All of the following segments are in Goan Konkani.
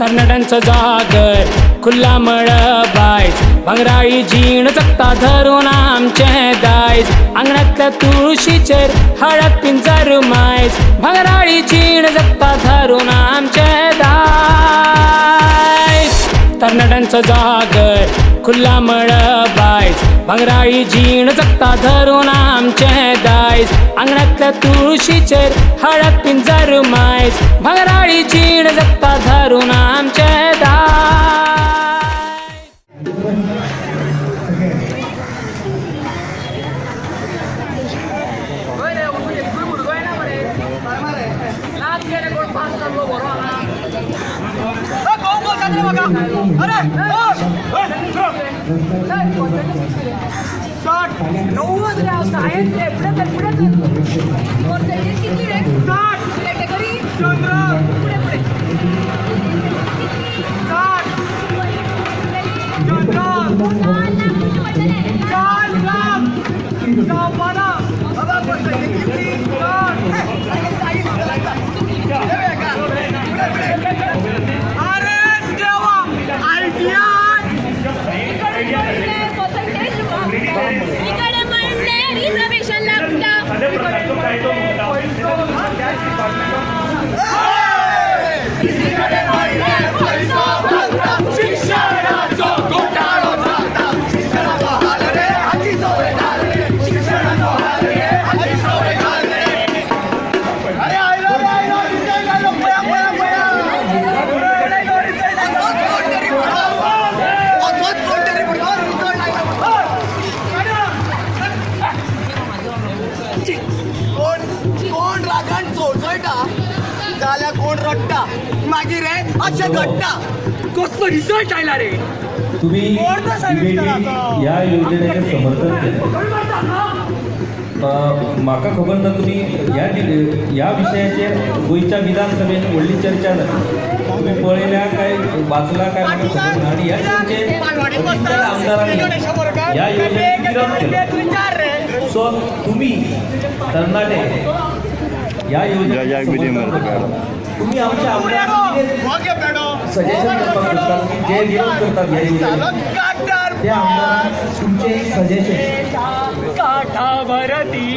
तरणाट्यांचो जागर खुल्ला मळबायज भांगराळी जीण जगता धरून आमचें दायज आंगणांतल्या तुळशीचेर हळद पिंजर मायज भांगराळी जीण जगता धरून आमचें दायज. तरणाट्यांचो जागर खुल्ला मळबायज भांगराळी जीण जगता धरून आमचें दायज आंगणांतल्या तुळशीचेर हळद पिंजर मायज भांगराळी जीण जगता धरून आमचें दायज. रिझर्वेशन लागता. कोण कोण रागान चोळचोळटा जाल्यार कोण रडटा मागीर हे अशें घडटा. कसलो रिझल्ट आयला रे? तुम्ही ह्या योजनेचे समर्थन केलं. म्हाका खबर ना तुमी ह्या ह्या विशयाचेर गोंयच्या विधानसभेन व्हडली चर्चा जाली, तुमी पळयल्या काय वाचला काय म्हाका खबर ना. आनी ह्या चर्चेत अधिकतर आमदारांनी ह्या योजनेक विरोध केलो. सो तुमी तरणाटे ह्या योजनेक समर्थन करता, तुमी आमच्या आमदारांक कितें सजेशन करपाक सोदतात की जे विरोध करतात ह्या योजनेक ते आमदारांक तुमचें एक सजेशन. काठावरती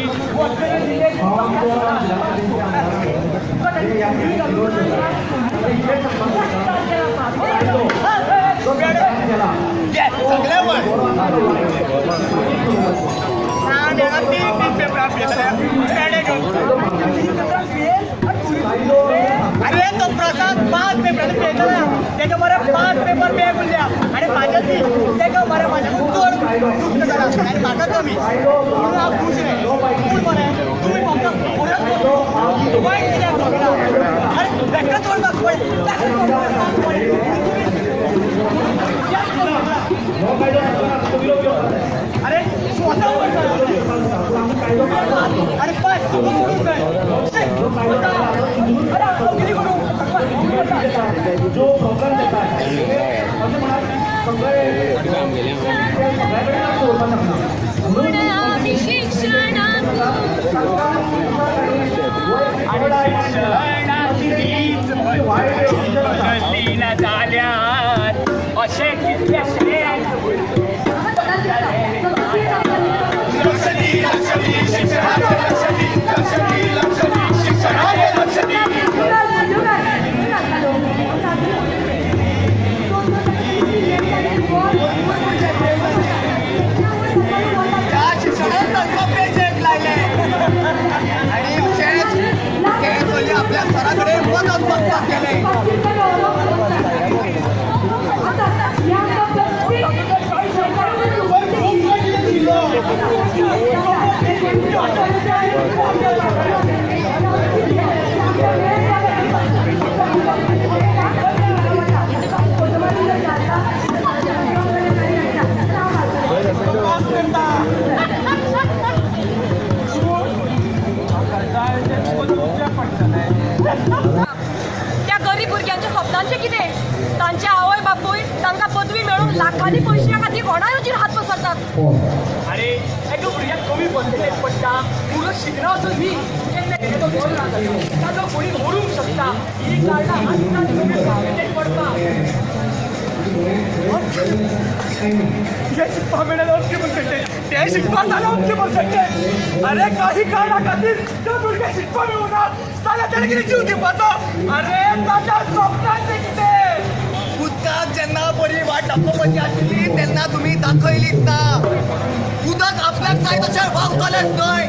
अरे तो प्रसाद 5 पेपर तेका मरे 5 पेपर बॅग उरल्या आनी म्हाज्या ती तेका मरे म्हाज्याकून चड दुख्ख जाला आनी म्हाका कमी म्हणून हांव खूश रे. पूण मरे तुमी फक्त वायट कित्याक सोदता? अरे बेका चड मार्क्स पडले, ताका चड मार्क्स पडले. अरे स्वता. अरे पास. अरे हांव कितें करूं? पूण आमी शिक्षणाक शिक्षणाची वीज बदलली ना जाल्यार अशें कितलेशेच ह्या शिक्षणान तांकां पेजेक लायले आनी अशेंच ते चली आपल्या सरा कडेन मदत मागपाक गेले. त्या गरीब भुरग्यांच्या स्वप्नांचें कितें? तांचे आवय बापूय तांकां पदवी मेळूंक लाखांनी पयशां खातीर कोणायोचेर हात पसरतात. अरे एका भुरग्याक कमी पर्सेंटेज पडटा, भुरगो शिकना असो न्ही. तो बरो ना जालो, ताजो कोणी मरूंक शकता. ही कारणां आतां तुमी फावंडेड पडपाक. हे शिकपा मेळ्ळें अमके पर्संटेज, ते शिकपा जालें अमके पर्संटेज. अरे, काही कारणा खातीर त्या भुरग्याक शिकपा मेळूना जाल्यार तेणें कितें जीव दिवपाचो? अरे, ताच्या स्वप्नांचें कितें? उदकाक जेन्ना बरी वाट दाखोवपाची आशिल्ली तेन्ना तुमी दाखयलीच ना. उदक आपल्याक जाय तशें व्हांवतलेंच न्हय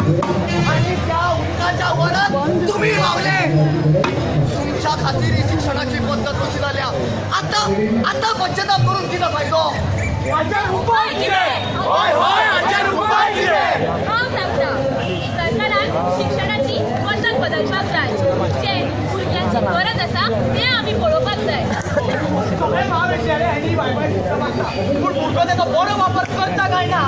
आनी त्या उदकाच्या वरात तुमी व्हांवले. तुमच्या खातीर ही शिक्षणाची पद्दत कशी जाल्या. आतां आतां पश्चाताप करून कितें फायदो? हाचेर उपाय कितें? हय हय, हाचेर उपाय कितें? हांव सांगता, सरकारान शिक्षणाची पद्दत बदलपाक जाय. जे भुरग्यांची गरज आसा तें आमी पळोवपाक जाय. सगळे महाविद्यालय आनी वायफाय सिस्टम आसता, पूण भुरगो तेचो बरो वापर करता काय ना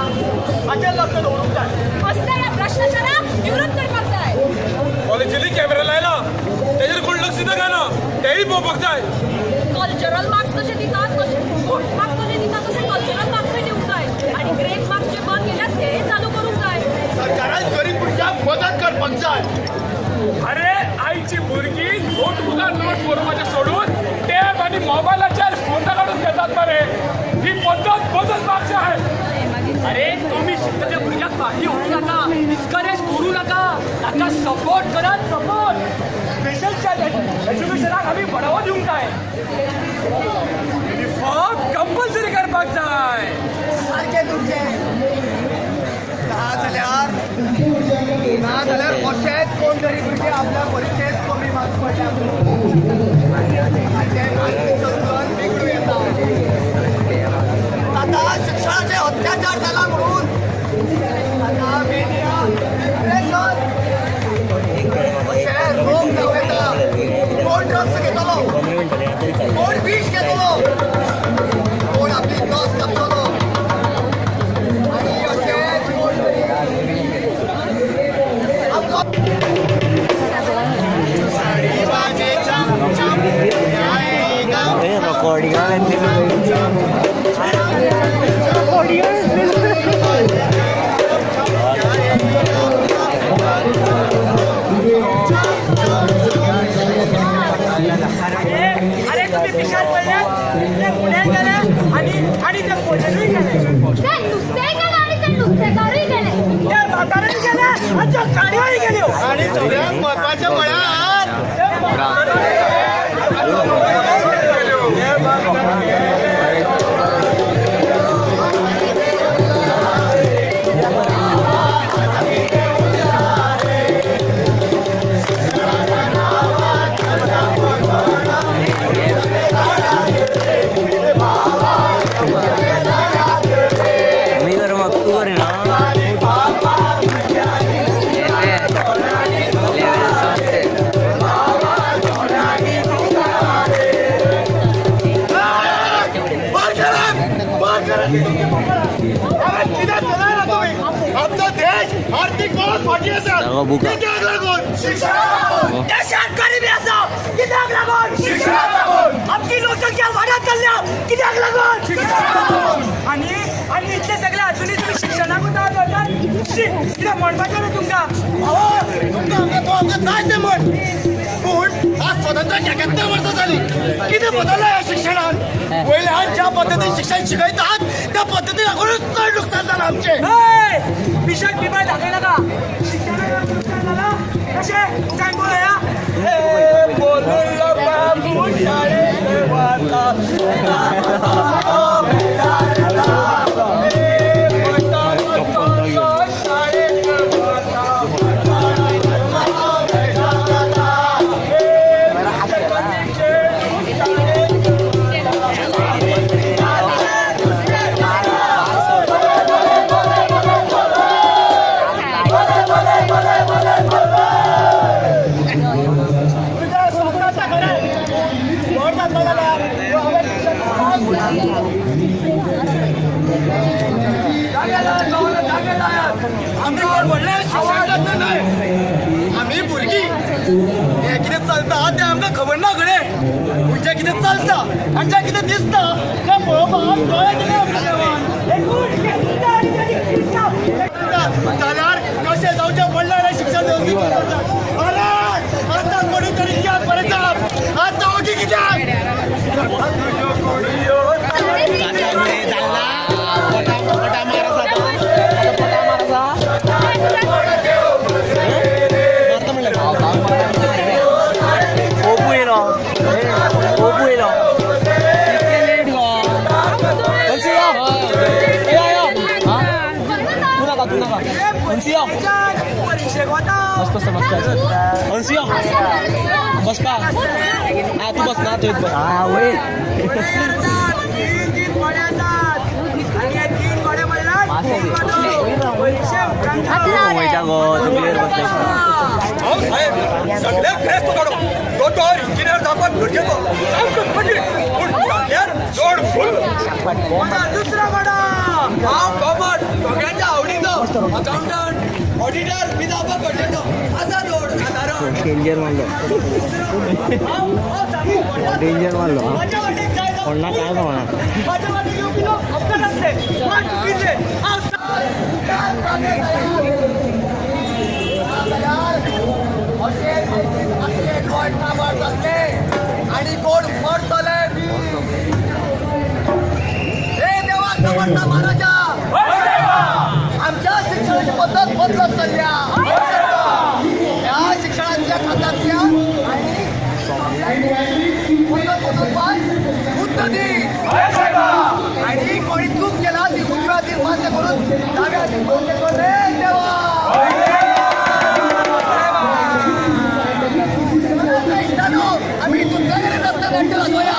हाचेर लक्ष दवरूंक जाय. असल्या ह्या भ्रश्टाचाराक निवृत्त करपाक जाय. कॉलेजींनी कॅमेरा लायला, तेजेर कोण लक्ष दिता काय ना तेंय पळोवपाक जाय. कल्चरल मार्क्स जशे दितात तशे, स्पोर्ट्स मार्क्स जशे दितात तशे कल्चरल मार्क्सूय दिवंक जाय आनी ग्रेस मार्क्स जे बंद केल्यात ते चालू करूंक जाय. सरकारान गरीब भुरग्यांक मदत करपाक जाय. अरे, आयची भुरगीं नोटबुकार नोट्स बरोवपाचें सोडून टॅब आनी मोबायलाचेर फोटो काडून घेतात मरे. ही पद्दत बदलपाक जाय. अरे, तुम्ही शिकता त्या भुरग्याक फाटी व्हरूं नाका, डिस्करेज करूं नाका. ताका सपोर्ट करात, सपोर्ट. स्पेशल एज्युकेशनाक आमी बडावो दिवंक जाय, युनिफॉर्म कंपल्सरी करपाक जाय. सारकें तुमचें. ना जाल्यार, ना जाल्यार अशेंच कोण तरी भुरगे आपल्या परिक्षेत कमी मार्क्स पडल्या ताचें मानसीक संतुलन बिगडूं येता. आतां शिक्षणाचे अत्याचार जाला म्हणून आतां मेनिया, डिप्रेशन अशे रोग जावं येता. कोण ड्रग्स घेतलो, कोण विष घेतलो, कोण आपली नस कापतलो आणि अशेंच कोण तरी आपलो अरे, तुम्ही पिशार पडल्यात. ते पुण्यात गेले आणि आणि ते पोलिसूय गेले. ते नुस्तेंय गेलें आनी ते नुस्तेकारूय गेले. ते म्हातारेय गेले आनी त्यो गाडयोय गेल्यो. आणि सगळ्यात महत्वाचे म्हळ्यार मी तर मग तू रे ना. अरे, कितें चलयला तुमी? आमचो देश आर्थीक मळार फाटीं आसा कित्याक लागून? शिक्षणाक लागून. देशात गरिबी आसा कित्याक लागून? शिक्षणाक लागून. आमची लोकसंख्या वाडत चल्ल्या कित्याक लागून? शिक्षणाक लागून. आणि आणि इतले सगळे अजूनही तुम्ही शिक्षणाकूच नाव दवरतात. शी, कितें म्हणपाचें न्हू तुमकां. अहो, तुमकां आमकां तो आमकां जाय तें म्हण, पूण आज स्वतंत्र 71 वर्सां जालीं, कितें बदललां ह्या शिक्षणान? वयल्यान ज्या पद्दतीन शिक्षण शिकयतात त्या पद्दतीन लागूनच चड लुकसाण जालां आमचें. हय, पिशाक बिपाय दाखय नाका. शिक्षणाक नुकसान जालां कशें सांग पळोवया. बोलून बाबू शाळेत वता. व्हड जातलो जाल्यार हांवें शिक्षण आमी कोण व्हडले शिक्षण तज्ञ न्हय, आमी भुरगीं. हें कितें चलता तें आमकां खबर ना घडये, पूण जें कितें चलता आनी जें कितें दिसता तें पळोवपाक दोळे दिले आमकां देवान. जाल्यार कशें जावचें पडलें रे? शिक्षण व्यवस्थित करता. अरे आता कोणीतरी इतिहास बरं, आता ओगी कित्याक? ओपू येयलो, ओपू येयलो. परीक्षेक वता. तीन तीन घोडे आसात आनी हे तीन घोडे म्हणल्यार तीन वाटो. परीक्षे उपरांत वयता गो तकलेर बसले. हांव साहेब सगळ्याक ख्रेस्त काडो, दोतोर इंजिनियर जावपाक गरजेचो, सामको कठीण, पूण जाल्यार चड फुल. दुसरा घोडो. हांव कॉमर्स सगळ्यांच्या आवडीचो, अकाउंटंट ऑडिटर बी जावपाक गरजेचो आसा जोड सादारण. डेंजर मारलो, डेंजर मारलो. माझ्या वाटेक जायचो. कोणाक काय खबरना. माझ्या वाटेक येवपी लोक अपघात आसले, मात चुकीचे. हांव आणि कोण मरतले बी. हे देवा समर्थ महाराजा, आमच्या शिक्षणाची पद्धत बदलत चालल्या. या शिक्षणाच्या खात्यातल्या आणि पद्धत बदलपाक बुद्ध दी आणि कोणी चूक केला ती उजव्या हातीन मान्य करून डाव्या हातीन मान्य कर रे देवा. इश्टांनो, आम्ही तुमच्या घरी रस्ते नाट्य दाखवूया.